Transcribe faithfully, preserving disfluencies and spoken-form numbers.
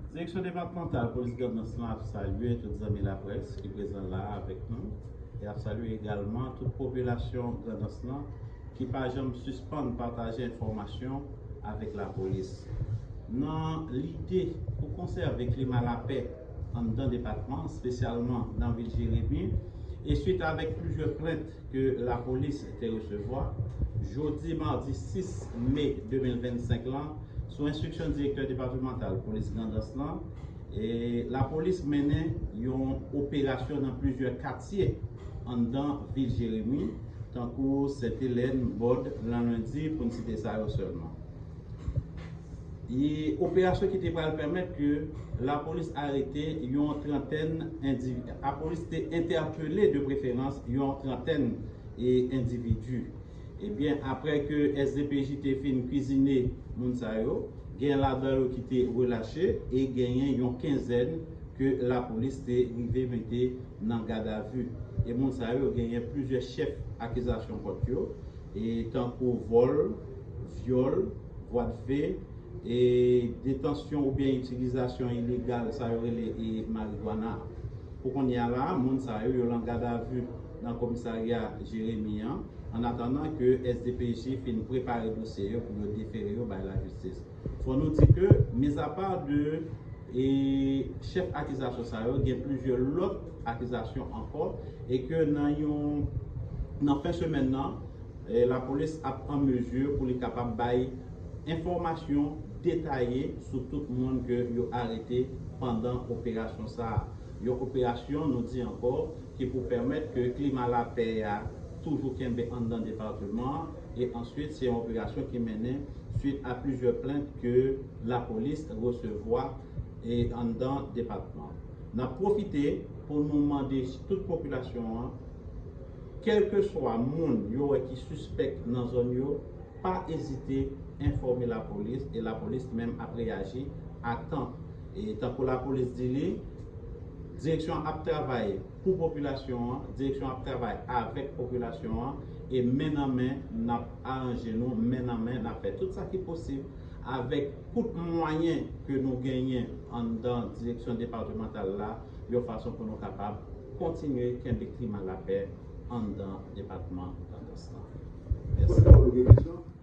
Direksyon depatmantal polis Grandans lan ap salye tout zanmi laprès ki prezan la avèk nou e ap salye egalman tout popilasyon Grandans lan ki pa janm sispann pataje enfòmasyon avèk lapolis. Nan lide pou konsève klima lapè anndan depatman, espesyalman nan vil Jeremi, e swit avèk plizyè plent ke lapolis te resevwa, jodi madi sis me de mil vennsenk lan, sou enstriksyon direktè depatmantal polis Grandans lan, e lapolis mennen yon operasyon nan plizyè katye anndan vil Jeremi, tankou Sent Elèn, Bòd, Lanlendi, pou n site sa yo sèlman. E operasyon ki te pral pèmèt ke lapolis arete yon trantèn endivi-, lapolis te entèpele de preferans yon trantèn e endividi. Ebyen, apre ke S D P J te fin kwizine moun sa yo, gen ladan yo ki te relache e genyen yon kenzèn ke lapolis te rive mete nan gadavi. E moun sa yo genyen plizyè chèf akizasyon kont yo, e tankou vòl, vyòl, vwadfe, e detansyon oubyen itilizasyon ilegal sa yo rele e marigwana. Pou kounye a la, moun sa yo, yo lan gadavi nan komisarya Jeremi an, an atandan ke S D P J fin prepare dosye yo pou yo defere yo bay lajistis. Fò nou di ke, mizapa de e chèf akizasyon sa yo, gen plizyè lòt akizasyon ankò, e ke nan yon, nan fen semèn nan, e lapolis ap an mezi pou li kapab bay enfòmasyon detaye sou tout moun ke yo arete pandan operasyon sa a. Yon operasyon, nou di ankò, ki pou pèmèt ke klima lapè a toujou kenbe anndan depatman an, e answit, se yon operasyon ki mennen swit a plizyè plent ke lapolis resevwa e anndan depatman. N ap pwofite pou nou mande tout popilasyon an, kèlkeswa moun yo wè ki sispèk nan zòn yo, pa ezite enfòme lapolis, e lapolis menm ap reyaji a tan. E tankou lapolis di li, direksyon an ap travay pou popilasyon an, direksyon an ap travay avèk popilasyon an, e men nan men, n ap aranje nou, men nan men, n ap fè tout sa ki posib avèk tout mwayen ke nou genyen anndan direksyon depatmantal la, yon fason pou nou kapab kontinye kenbe klima lapè anndan depatman Grandans lan. Mèsi.